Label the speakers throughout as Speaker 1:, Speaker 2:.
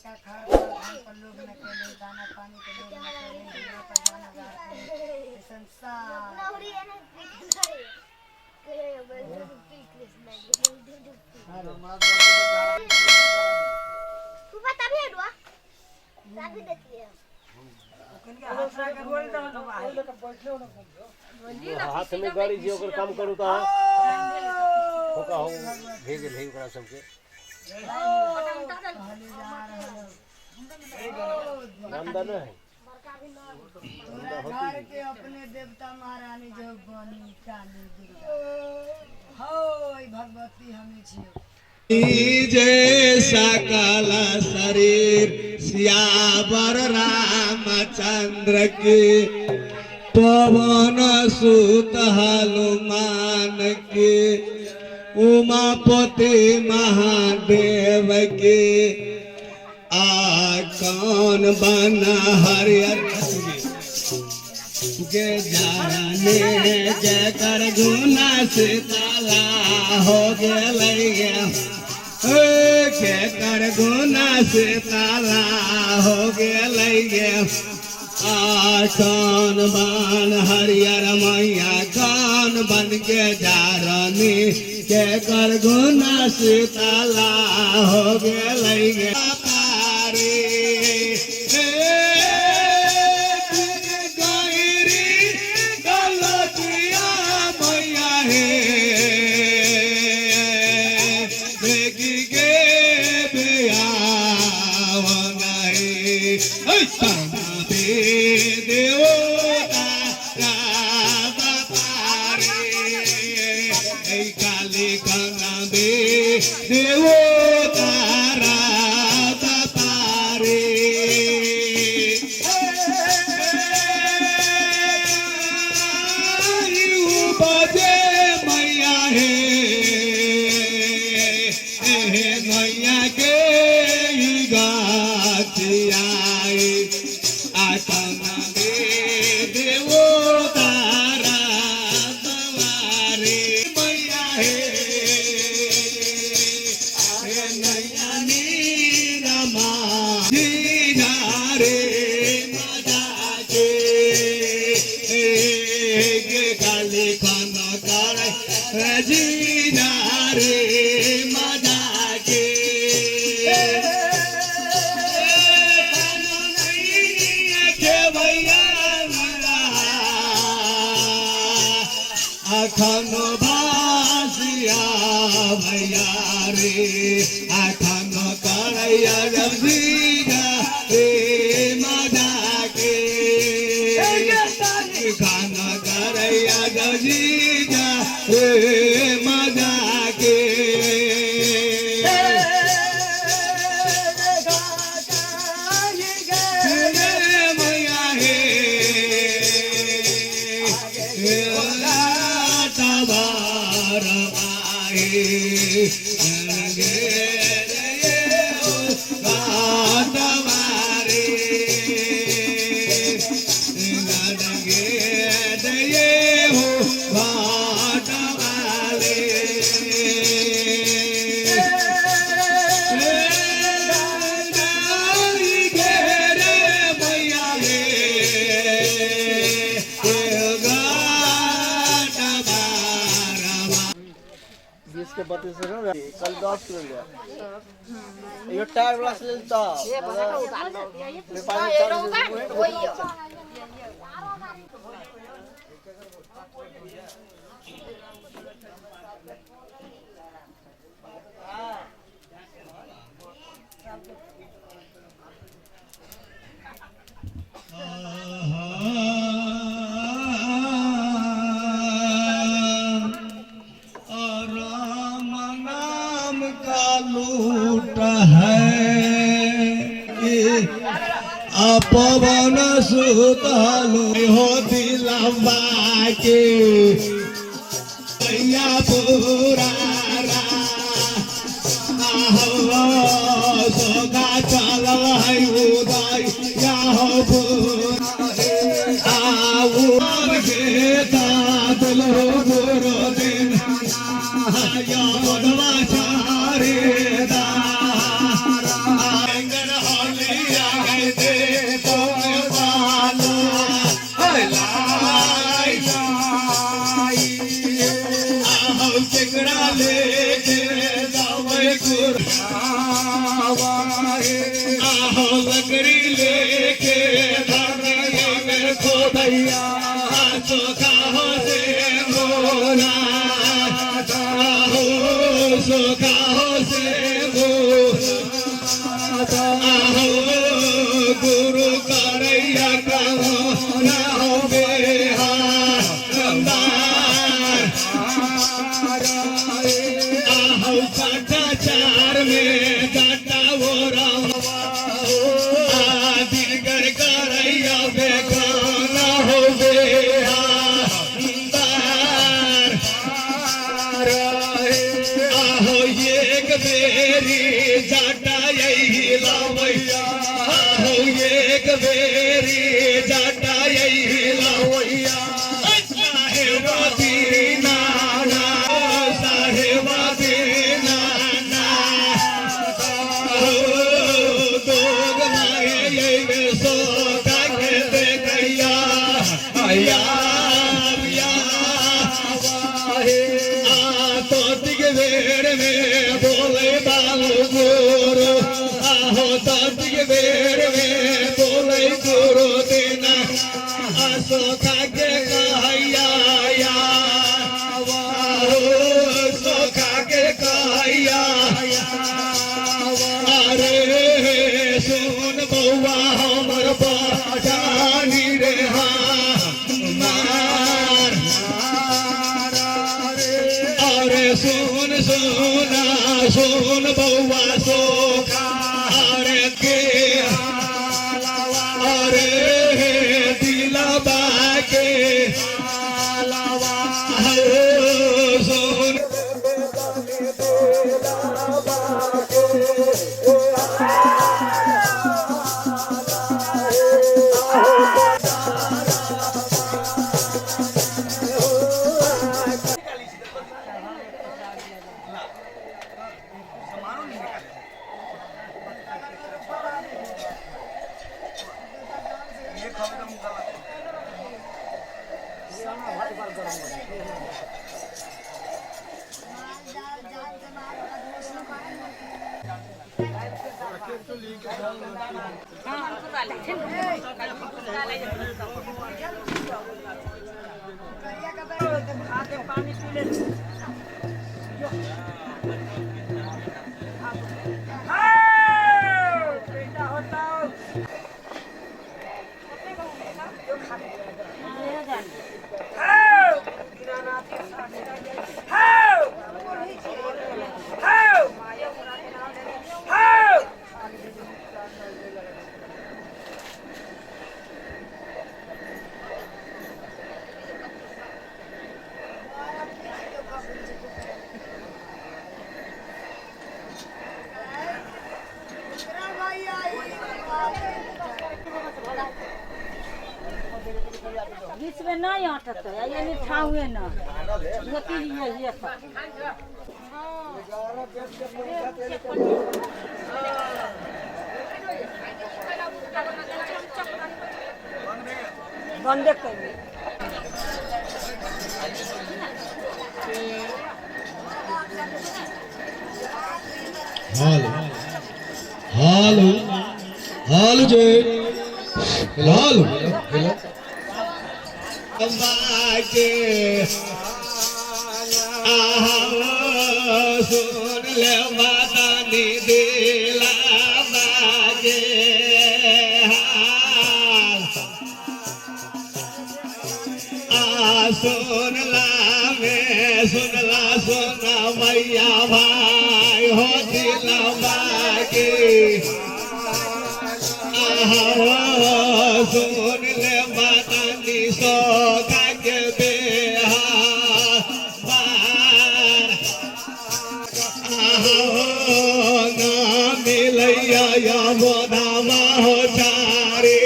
Speaker 1: तनिका खर धान पर लोभ न कैले, दाना पानी के लोभ न कैले, हीरा पर जान उगार कैले, संसार।
Speaker 2: हाथ में गाड़ी जे ओकर काम करू तऽ अहाँ फोका हो भे गेल है ओकरा सबके। नंदा न है।
Speaker 1: तोरा घर के अपने देवता महारानी जो बनी काली दुर्गा हो भगवती हमें छियो।
Speaker 3: जे सकल शरीर सियावर रामचंद्र के, पवन सुत हनुमान के, उमापति महादेव के, आ कौन बना हरियर के जाने जकर गुना से ताला हो गेलै, के कर गुना से ताला हो गेलै। आ कौन बन हरियर मैया कौन बन के जारनी के कर गुना से ताला हो गेलै। पारे गैरी गलतिया मैया हे बेगी गे बेआवना हे देव काली कनाबे देव तारा पारे बजे मैया हे मैया के गाछिया आकना देवो तारा सवारे मैया हे नैया नीरमा रे मजा के काली खन कर जीना रे मजा के अखन भासिया भैया रे अखन करैया जब रे मजा के खान करैया जब रे मजा के मैया हे तबार
Speaker 4: 20 के 32 है, कल 10 किलो लिया। ये टायर वाला से लेता
Speaker 3: राम नाम का लूट है, पवन सुत हो दिलवा के भैया पूरा सोगा चलल है उदय या हो आऊ के तादल हो गुरु दिन या बदवा चारे दा। आहो लकड़ी लेके धन में खोदैया सोखा हो से मोरा हो सोखा हो से मोरा आहो गुरु करैया कहो ना हो बेहार आहो चार में जाटा वो राम दिनकर करैया बेखाना हो बेहार आहो एक बेरी जाटा यही लावैया आहो एक बेरी जाटा यही लावैया साहेबा दीना साहेबा दीना दोग माए ये सो काके देखैया या तांतिक बेर में बोले बालू गुरु आहो तांतिक बेर में बोले गुरु देना आसो काके कहैया या सो काके कहैया अरे सुन बउआ हमर बचानी रे मार अरे सुन सुना सुन बउआ सोखा अरे के अरे दिला बाके सुन
Speaker 5: बीच में नहीं अटकते यानी ठाउए न गति ये सब। बंद कर
Speaker 3: हाल हाल हाल जय लाल के सुन ले माता नी दिला बाजे आ सुन ला में सुन ला सोना मैया भाई हो दिला बागे सुन ले माता नी सो के बेहार ना मिलैया या बोधामा हो चारे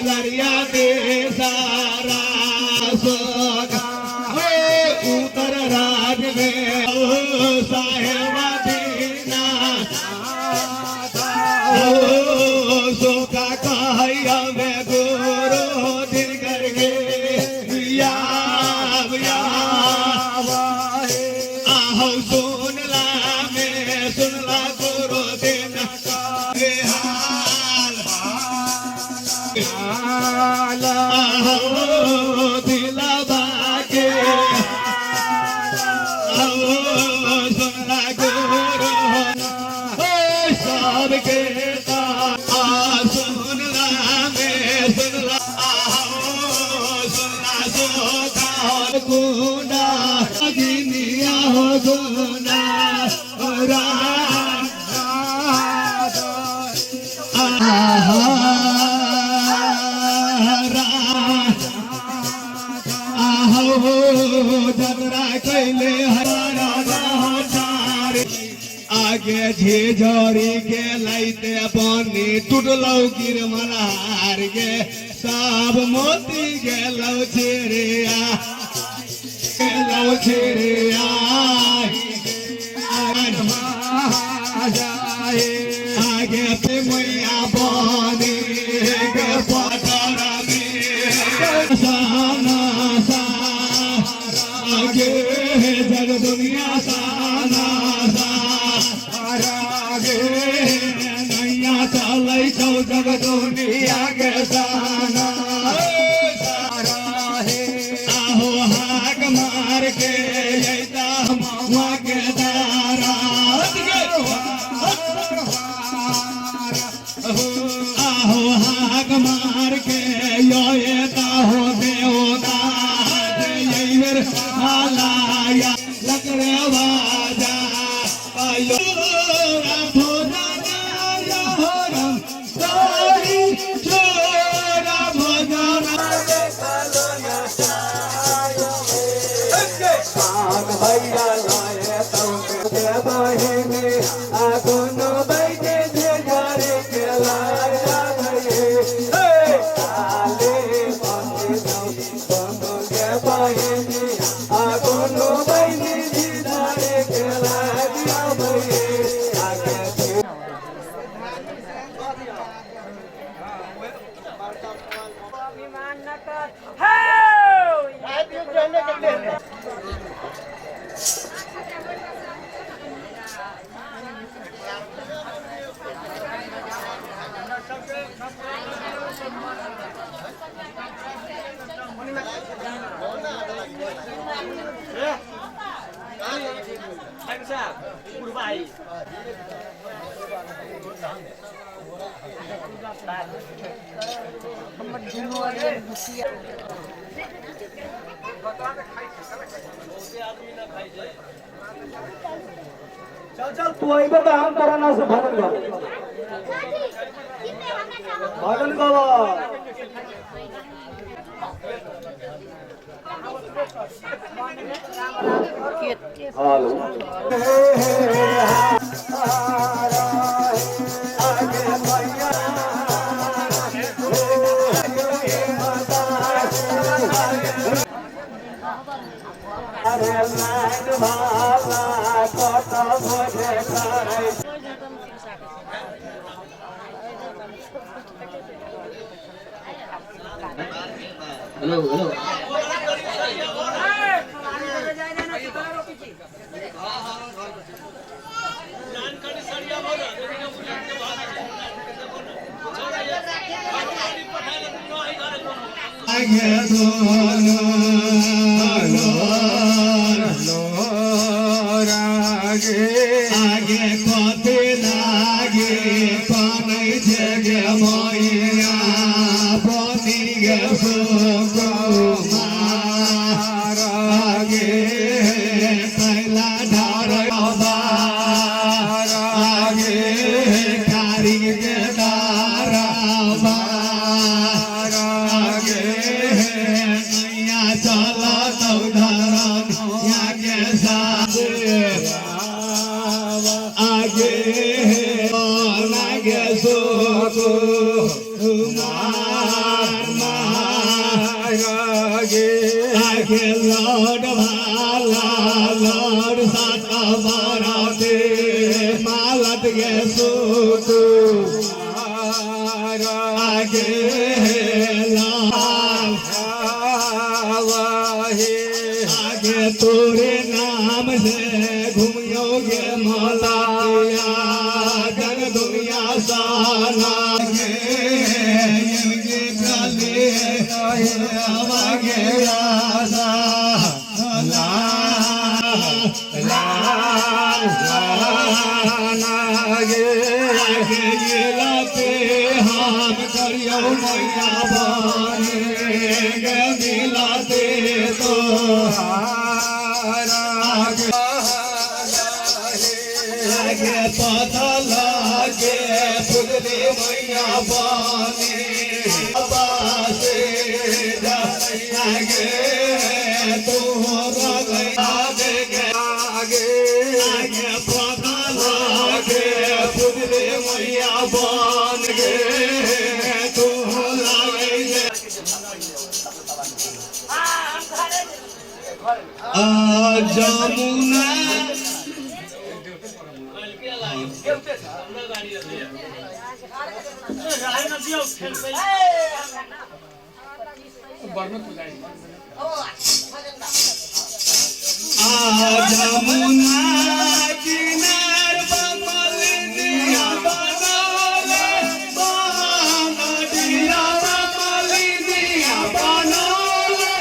Speaker 3: दरिया दे सारा सोगा उतर राज में साहेबा दीना सोका कहैया में गुरु दिन करके या आहो सुनला में सुनला गुरु आगे झेझरी के लैते पानी टूटलौ गिरमलहार गे सब मोती गेलौ छेड़िया गेलौ छेड़िया आगे पे मैया बनी गे पटरा में साना सा आगे जग दुनिया साना सा आगे नैया चलै छौ जग दुनिया के साना सारा हे आहो हाक मार के अइता महुआ के दारा आहो हाक मार के यो एता हो देवता बेर आलाया लकड़े बाजा आयो भोजना हो राम सारी छोरा भोजना
Speaker 5: अभिमान न कर हो
Speaker 4: चल चल तू अइबे त हम तोरा ना से भजन गाबो भजन गाबो हेलो
Speaker 3: हेलो हेलो आगे दोनो आगे कते लागे पानै जग मैया बनी गे आगे पहला ढार आगे कारी के दारा आगे नैया चला तौ धरन या के साथ आगे लागे सोको आगे आगे लौट भाला लौट सात बाराते मालत गे सोको आगे लाल आगे तोरे नाम से घूमियोगे मौलाया जग दुनिया सारा गे इनके गले आवागे आसा लाल लाल आगे आगे लाते हम करियो मैया बाने गे मिलाते तो आगे आगे पता लागे फुलले मैया बाने पासे आगे तोरा आगे आगे आगे पता लागे मैया बन गे तू लागै जमुना जमुना किनार बमलिनिया बनौले बनडिया बमलिनिया बनौले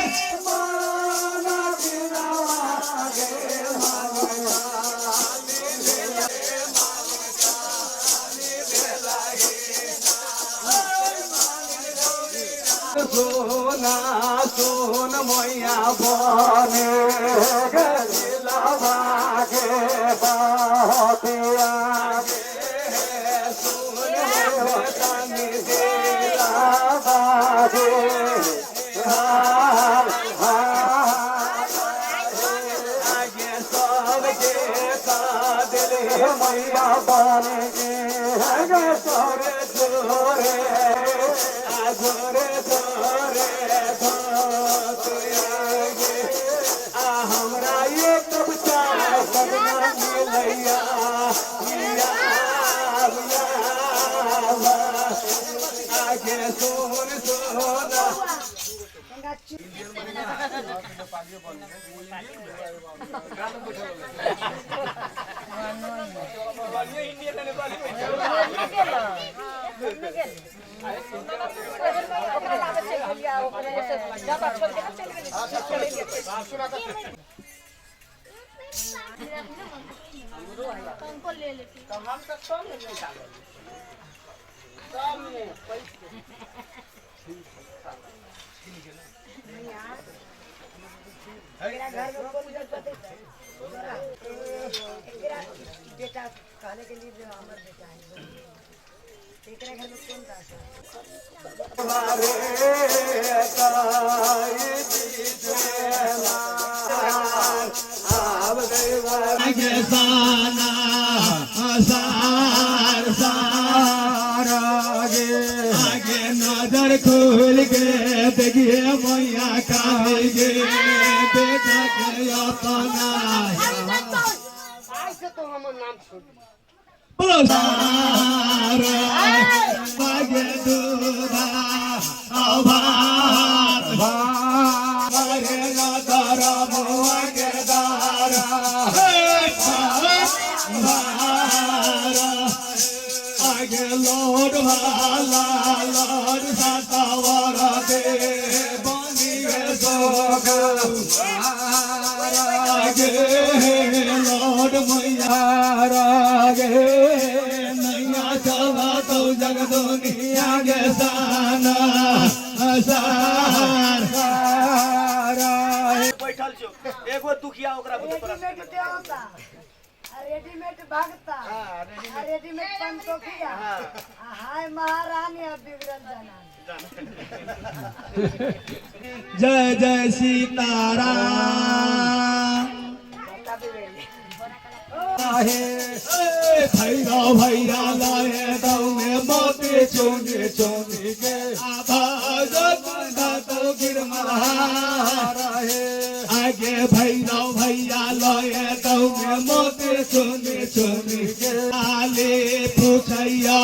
Speaker 4: सोना सोन मैया बने गलिलवा के बतिया सोन तनी दिलवा के हार हार आगे सबके कादिल मैया बने गे तोरे जोरे आ जोरे जोरे धोते आ हमरा ये कब चाह सजना मिलैया मिया मिया आगे सोन सोना
Speaker 1: मेरा घर में कौन गणपति है? एकरा बेटा कहने के लिए जो हमार बेटा है, एकरा घर में कौन दास है?
Speaker 3: आगे साना सार सार आगे आगे नजर खोल के देखिए मैया काहे गे बेटा के अपना बोलो सार आगे दूधा आभार भारे नदर मुआ के दारा आगे लोड भाला लोड सतावर दे बनी गे सोग आगे लोड मैया आगे नैया चला तो जग दुनिया गे साना सार
Speaker 4: बैठल छो एगो दुखिया ओकरा बुझे पड़ल।
Speaker 1: रेडीमेड देवता, आ रेडीमेड भगता, आ रेडीमेड पंतोखिया, आ हाय महारानी, अब बिगड़ल जाना।
Speaker 3: जय जय सीताराम भैरा भैरा लाए दौ में मोती चोनी चोनी के आवाज तो आगे भैरव भैया लाए दौ में मोती चोनी चोनी के आले पूछैया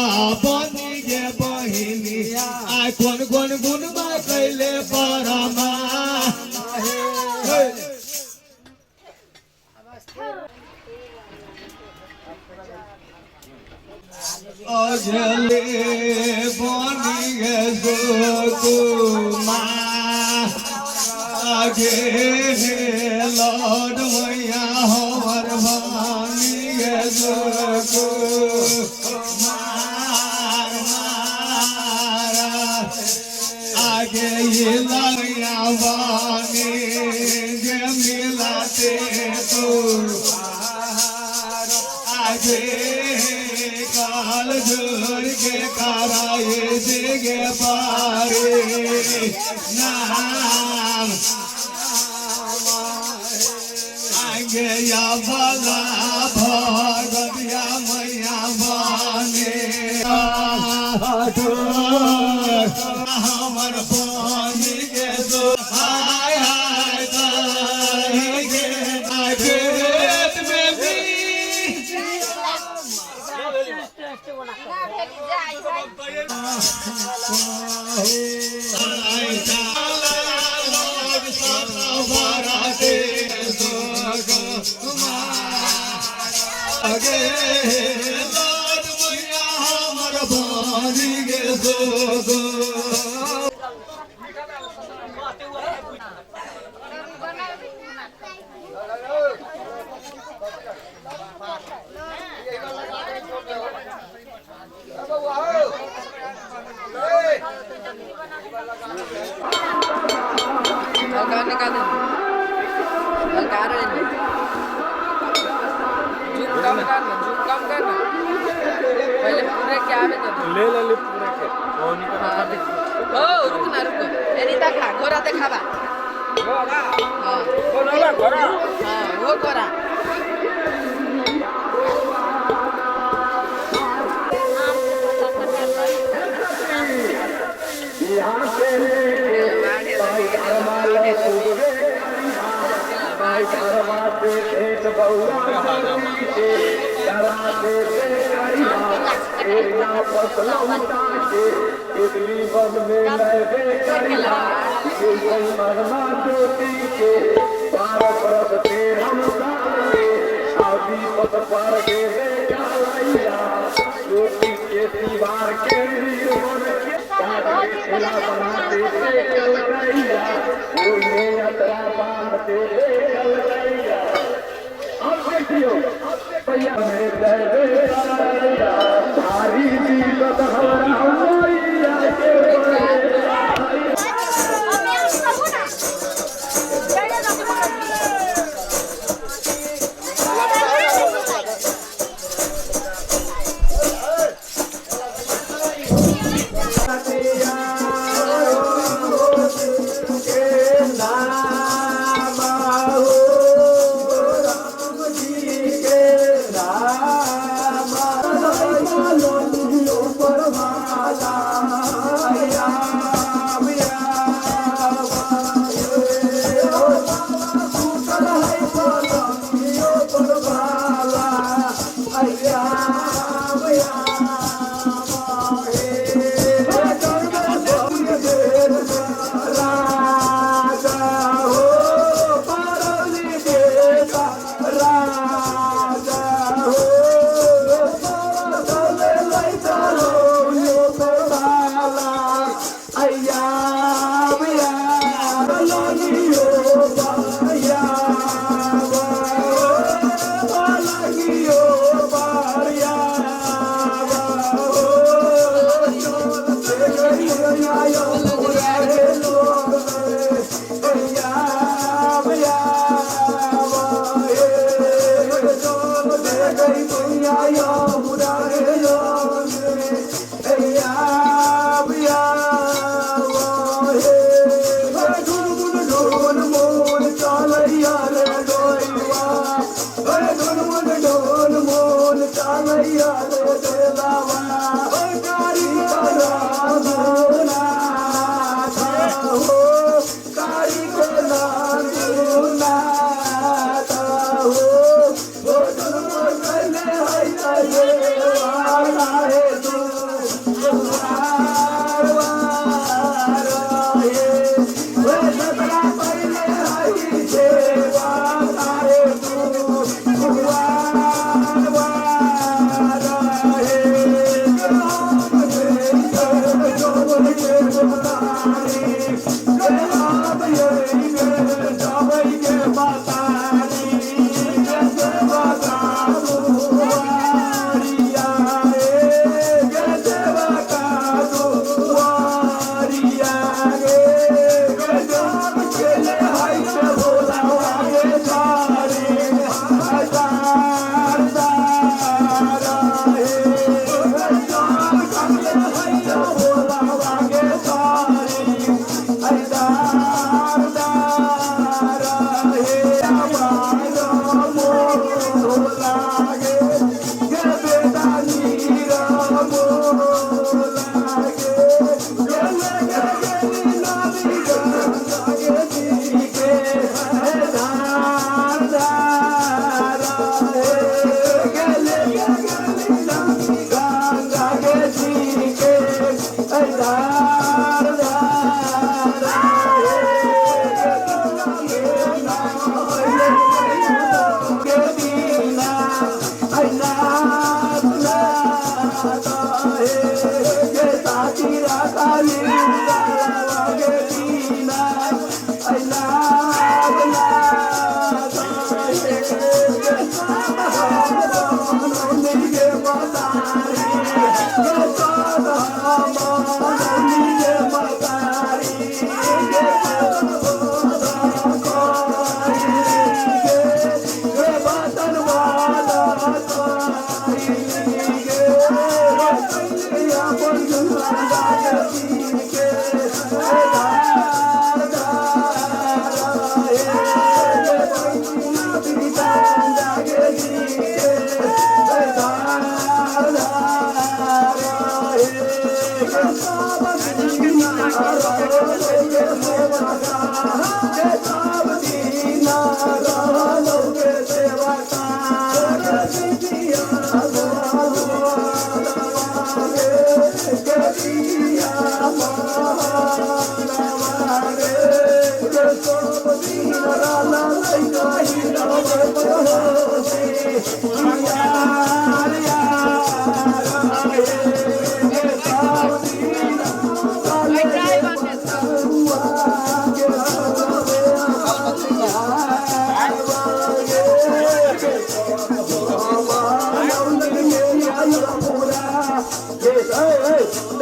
Speaker 3: बनी गे बहिनी आ कौन कौन गुणबा कैले परमा हे। अजले बनी गे सुकुमा आगे लौट मैया हमर बनी गे सुकुमार मारा आगे ये लैया बनी गे मिलाते तू आगे काल जोड़ के कराए देगे पारे नाम आगे या भला भगतिया मैया बने हमर पानी के सो हाय हाय गे खेत में भी गे
Speaker 6: हल्का निकाल दे, हल्का आ रहा है। जूम कम करना, जूम कम करना पहले, पूरे क्या आवे तो
Speaker 2: ले ले ले पूरा के कौन का।
Speaker 6: हाँ, ओ रुक ना, रुको। एनी देखा, गोरा देखाबा। हाँ हाँ, वो गोरा।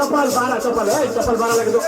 Speaker 3: चप्पल बारह चप्पल है चप्पल 12 लगे दो।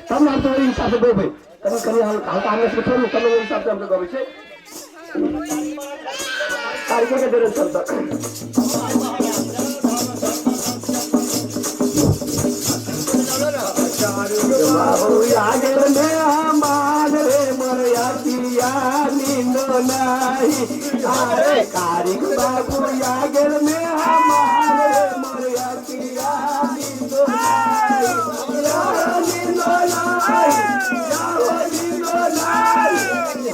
Speaker 3: तब ना तो हिसाब से गबै कनि कनि हल्का हल्का से छोड़ू तब ओहि हिसाब से हमके गबै छै कार्यक्रम के देर चलता। बाबू आगे में हमार रे मरिया किया नींद नाही। अरे कारिक बाबू आ गेल में हमार मोर अखिया नींदो नाही, या नींदो नाही, या नींदो नाही।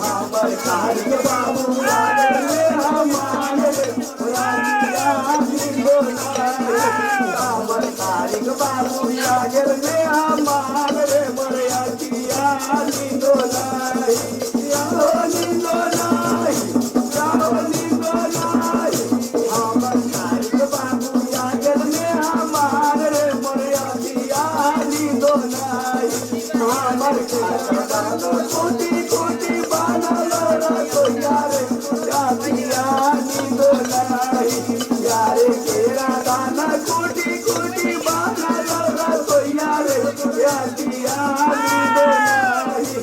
Speaker 3: हमर कारिक बाबू आ गेल में हमार मोर अखिया नींदो नाही। हमर कारिक बाबू आ गेल में हमार मोर अखिया नींदो नाही, या नींदो नाही, या नींदो नाही। हमर कारिक बाबू आ गेल में हमार मोर अखिया नींदो नाही। हमर कारिक बाबू कोटि कोटि बनल रसोईया रे अखिया नींदो नाही। यारे केरा दाना कोटि कोटि बनल रसोईया रे अखिया नींदो नाही।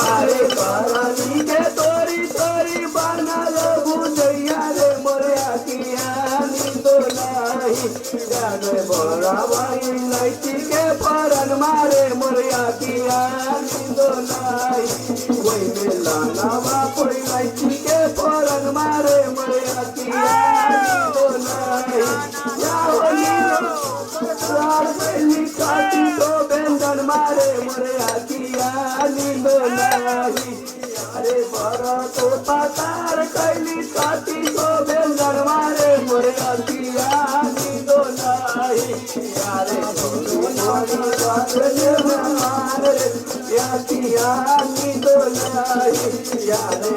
Speaker 3: अरे करनी के तोरी तोरी बनल भुजैया रे मोर अखिया नींदो नाही। जाने बड़ा भाई लैची के फरन मारे मोर अखिया नींदो नाही। वही में लाना कोई लैची के फरन मारे मोर अखिया नींदो नाही। या हो नींदो काटी तो व्यंजन मारे मोर अखिया नींदो नाही। अरे बड़ा तो पतार कैली काटी तो व्यंजन मारे मोर अखिया नींदो नाही। अरे अखिया नींदो नाही। यारे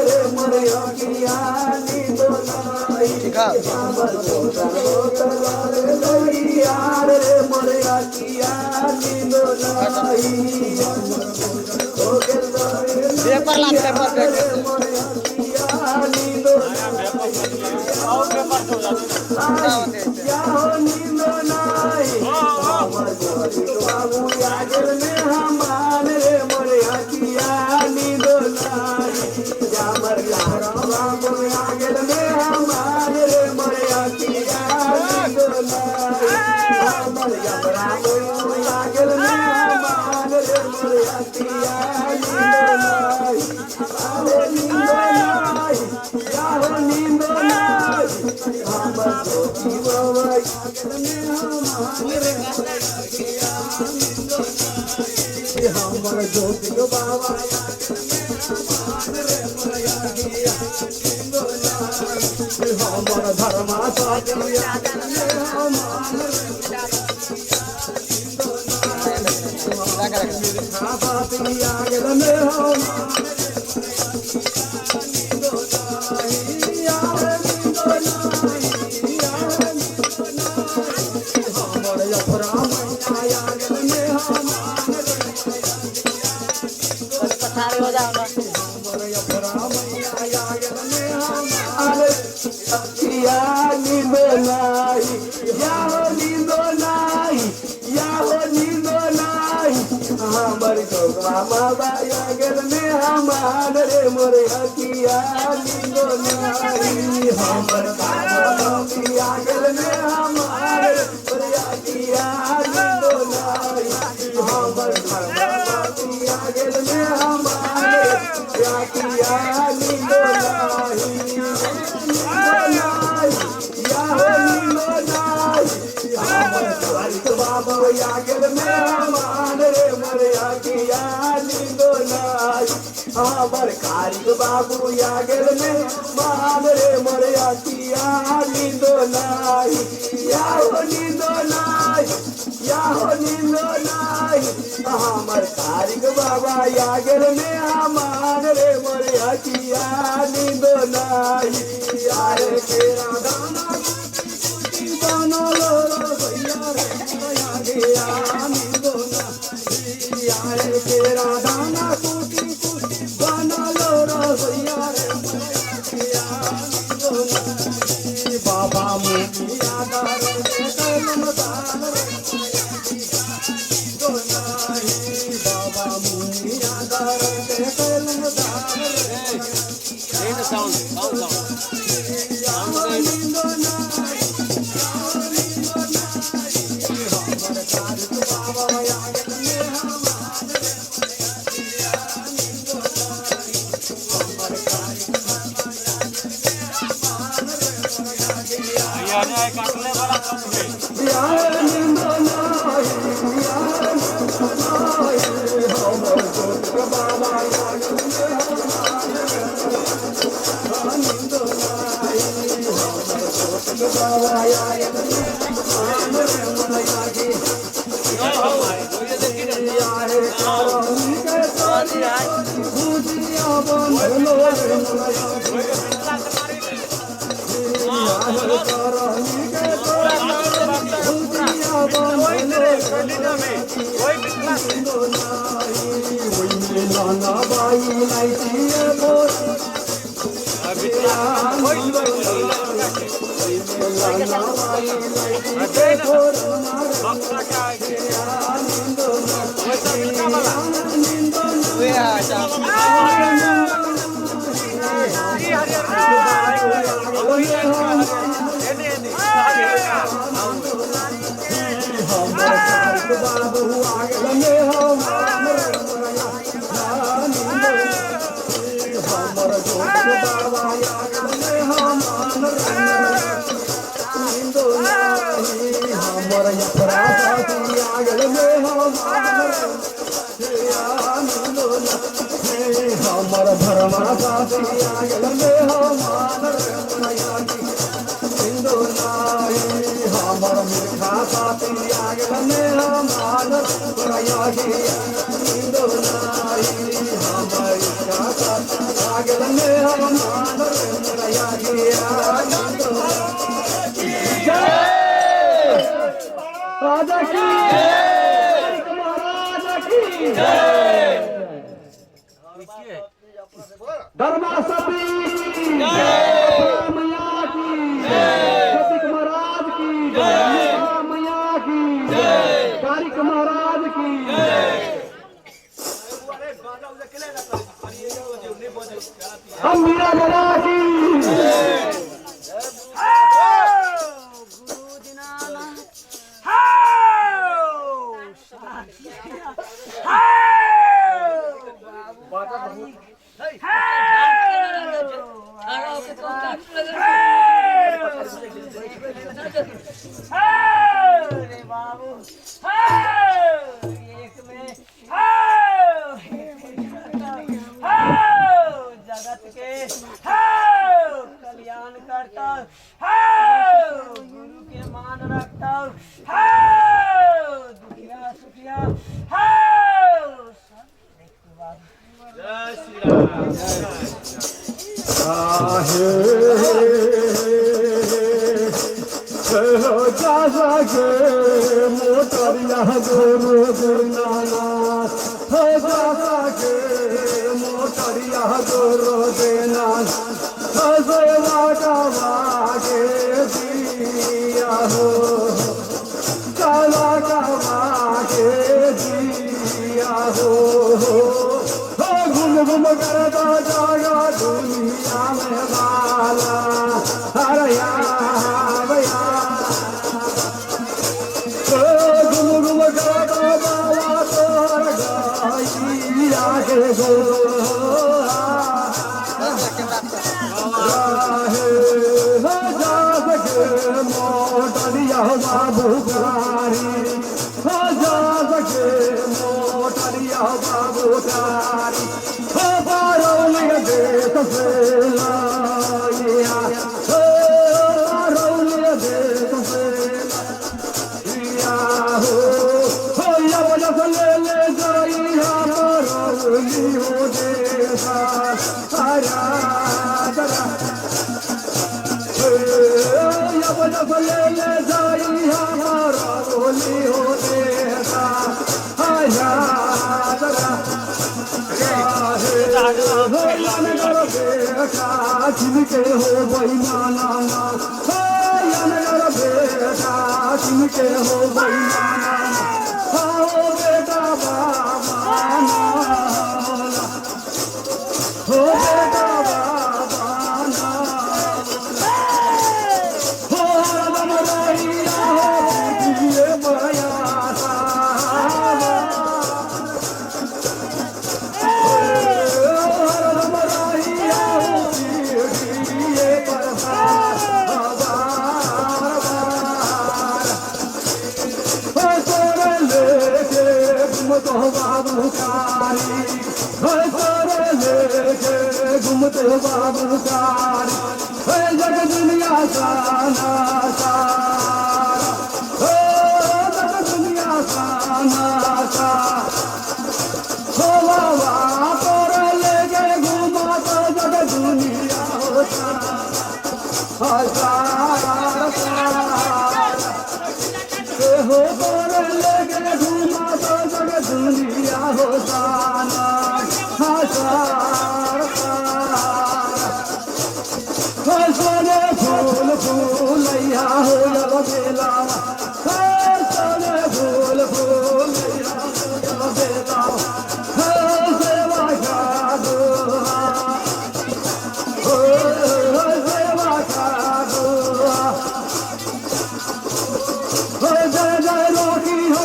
Speaker 3: रे मोर अखिया नींदो नाही। रे मोर अखिया नींदो नाही।
Speaker 4: पेपर ला पेपर
Speaker 3: मोर अखिया नींदो नाही। बाबू आगल में हमार रे मोर अखिया नींदो नाही। जामर बाबू आगल में हमार रे मोर अखिया नींदो नाही। हमर आगल में हमार रे मोर अखिया नींदो नाही। अरे नींदो नाही, या हो नींदो नाही। हमर ज्योति बाबा आगल में हमार रे मोर अखिया नींदो नाही। हमर ज्योति बाबा आगल में हमार रे मोर अखिया नींदो नाही। हमर धर्मा साजन आगल में हमार रे नींदो नाही। आगल में हमार नींदो नाही। नींदो नाही, नींदो नाही। हमर अफरा मैया आगल में हमार
Speaker 5: पथारे हो जाओ ना।
Speaker 3: हमर अफरा मैया आगल में हमार अखिया नींदो नाही। या हो नींदो नाही, या हो नींदो नाही। हमर गौरा बाबा आगल में हमार रे मोर अखिया नींदो नाही। हमर बाबा आगल में हमार मोर अखिया नींदो नाही। हमर बाबा आगल में हमार अखिया नींदो नाही। नींदो नाही, या हो नींदो नाही। हमर कारिक बाबा आगल में हमार रे मोर अखिया नींदो नाही। हमर कारिक बाबू आगल में हमार रे मोर अखिया नींदो नाही। या हो नींदो नाही, या हो नींदो नाही। हमर कारिक बाबा आगल में हमार रे मोर अखिया नींदो नाही। यारे केरा दाना कुटी बनल रसोईया रे अखिया नींदो नाही। यारे केरा दाना कुटी कुटी बनल रसोईया रे अखिया नींदो नाही। बाबा मुनिया राजा की महाराजा की जय। धर्मासती जय, मैया की जय, प्रतीक महाराज की जय, मैया की जय, कारिक महाराज की जय। हम मीरा जरा की
Speaker 1: जगत के कल्याण करता, गुरु के मान रखता, दुखिया सुखिया सब देखो बाबू।
Speaker 3: मोटरिया गोरु गुरनानाथ हो जा के मोटरिया गोरु देनाथ हो सेवा के दिया हो काला कवा के दिया हो हो घुम घुम करता जागा दुनिया में बाला हरया घुम घुम करता बाला तोहर गाइया के गो मोटरिया बाबू कारी हो जा सके मोटरिया बाबू कारी हो बारौलिया देश से लाइया हो बारौलिया देश से लाइया हो हो यब जस ले ले जाइया बारौली हो देशा हरा दरा ले ले जाइया बारौली हो देशा हरा दरा जिनके हो बेईमाना हो बेटा जिनके हो बेईमाना हो बेटा बाबा हो बेटा बाबा हो हरदम रहिया हो ये माया घूमते हो बाबू कारी, हे तोरे लेके घूमते हो बाबू कारी, हे जग दुनिया साना सारा, हे जग दुनिया साना सारा, हो बाबा तोरे लेके घूमते जग दुनिया हो सारा, हो तोरे लेके घूमते जग दुनिया हो साना सारा, हो सोने फूल फूलैया हो बेला, हो सोने फूल फूलैया हो बेला, हो सेवा का दुआ, हो सेवा का दुआ, हो जय जय रोटी हो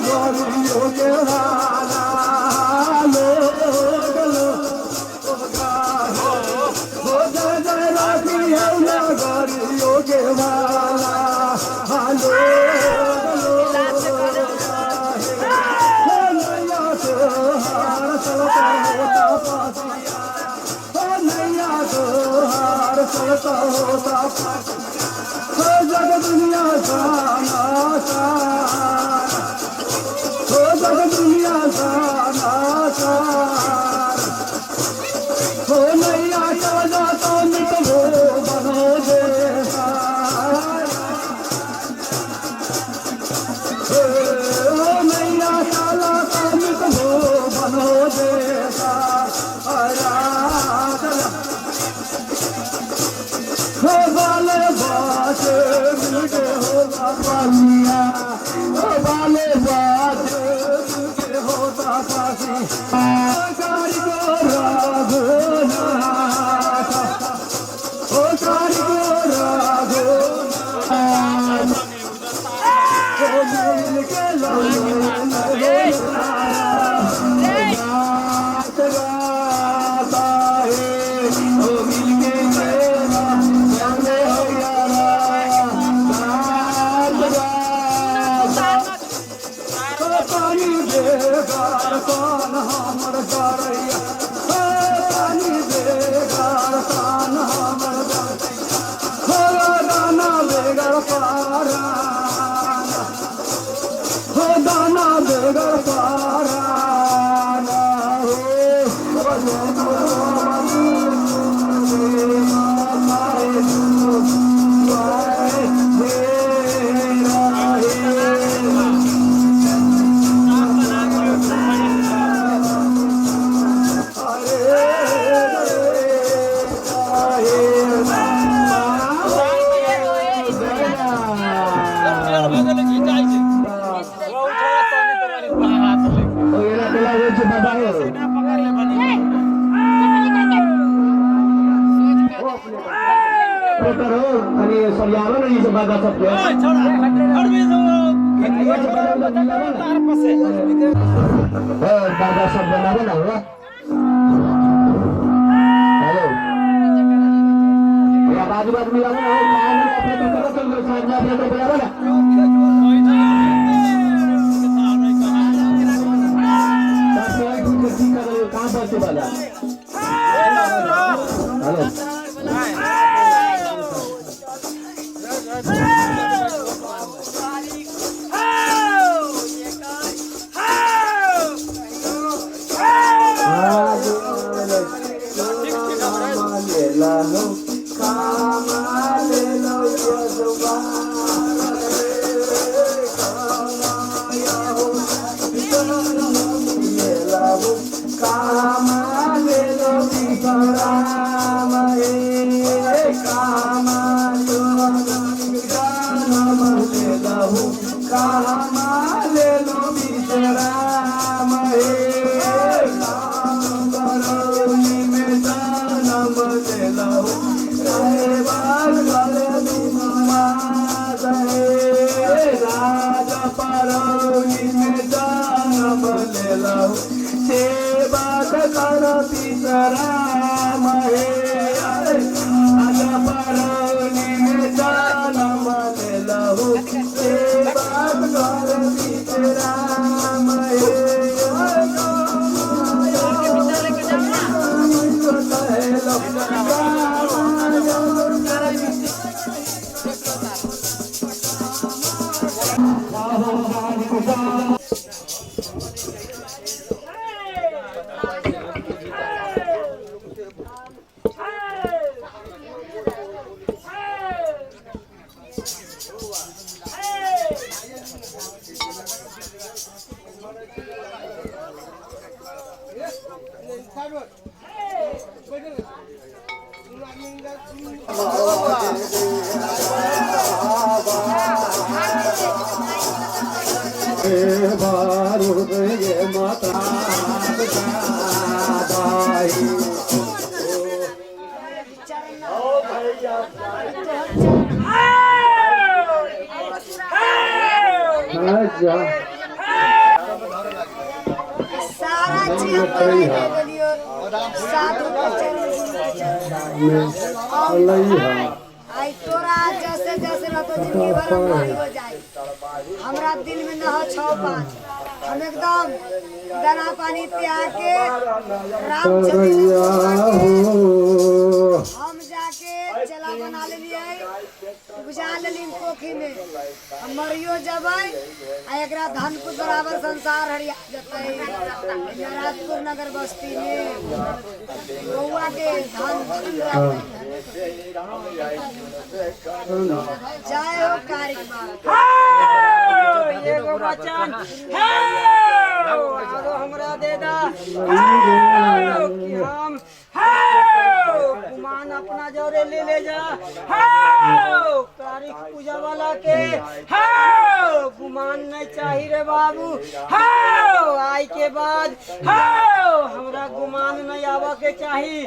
Speaker 3: गोरियों के राना, लोग लोग हो जय जय रोटी हो गोरियों के वाला, लोग लोग हो नैया तोहार चलता होता पासिया, हो नैया तोहार चलता होता पासिया, हो जग दुनिया साना सारा, हो जग दुनिया साना सारा, हो नैया चल जाता मिट हो बनो दे सारा, हो नैया चला मिट हो बनो दे सारा, हो बाले बात मिलके हो पासिया, हो बाले बात मिलके हो पासी, कारी को राघुनाथ, हो कारी को राघुनाथ, हो मिलके नाथ गाता है, हो मिलके पानी बेगार कान हमर गरैया, पानी बेगार कान हमर गरैया, हो दाना बेगर पारा, हो दाना बेगर पारा, हो
Speaker 7: बाबा सब बनावे ना हुआ। हेलो ये बाजू बाजू मिलाओ ना, अपने तो करो चल सामने अपने तो बनाओ ना। कहाँ पर से वाला? हेलो
Speaker 3: राम हे।
Speaker 1: सारा चीज हम तोरा के देलियो, साधु के चरण, गुरु के चरण। आई तोरा जैसे जैसे रहतो, जिंदगी भर हम हो जाई। हमरा दिल में न हो छौ पाँच, हम एकदम दाना पानी त्याग के, राम हम जाके चला बना लेलियै, उपजा लेली पोखरी में। हम मरियो जबै आ एकरा धनपुर बराबर संसार हरिया जतै। नाराजपुर नगर बस्ती में बउआ के धन धन रहतै। जय हो कारिक बाबा।
Speaker 5: एगो वचन आरो हमरा दे दा कि हम गुमान अपना जोरे ले ले जा। तारीख पूजा वाला के गुमान नहीं चाहिए रे बाबू। आई के बाद हमरा गुमान नहीं आवा के चाही।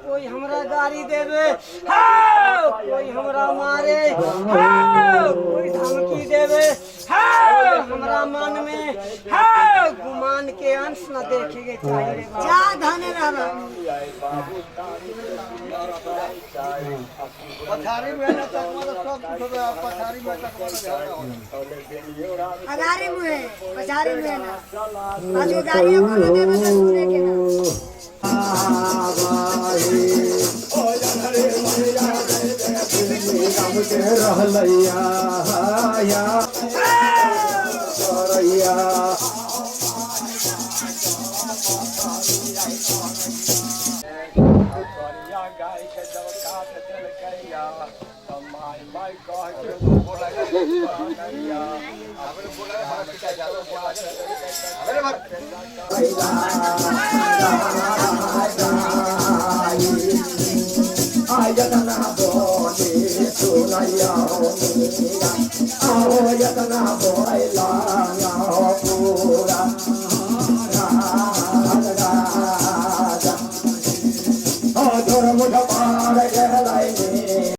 Speaker 5: कोई हमरा गाड़ी देवे, कोई हमरा मारे, कोई धमकी देवे, हमरा मन में गुमान के अंश न देखे के चाहिए रे बाबू।
Speaker 1: जा, धन रहबा।
Speaker 4: पछाड़ी में ना तक मतलब सब कुछ होबे, पछाड़ी में तक मतलब।
Speaker 1: अगारी मुहे पछाड़ी मुहे ना, आज गाड़ी कोनो देवे तो सुने के ना।
Speaker 3: रहलैया या करैया।
Speaker 4: गाय के जब काट देलकैया तऽ माय माय कह के बोलैया।
Speaker 3: आयतना बोले सुनैया हो मीरा, आओ यतना बोला हो पूरा।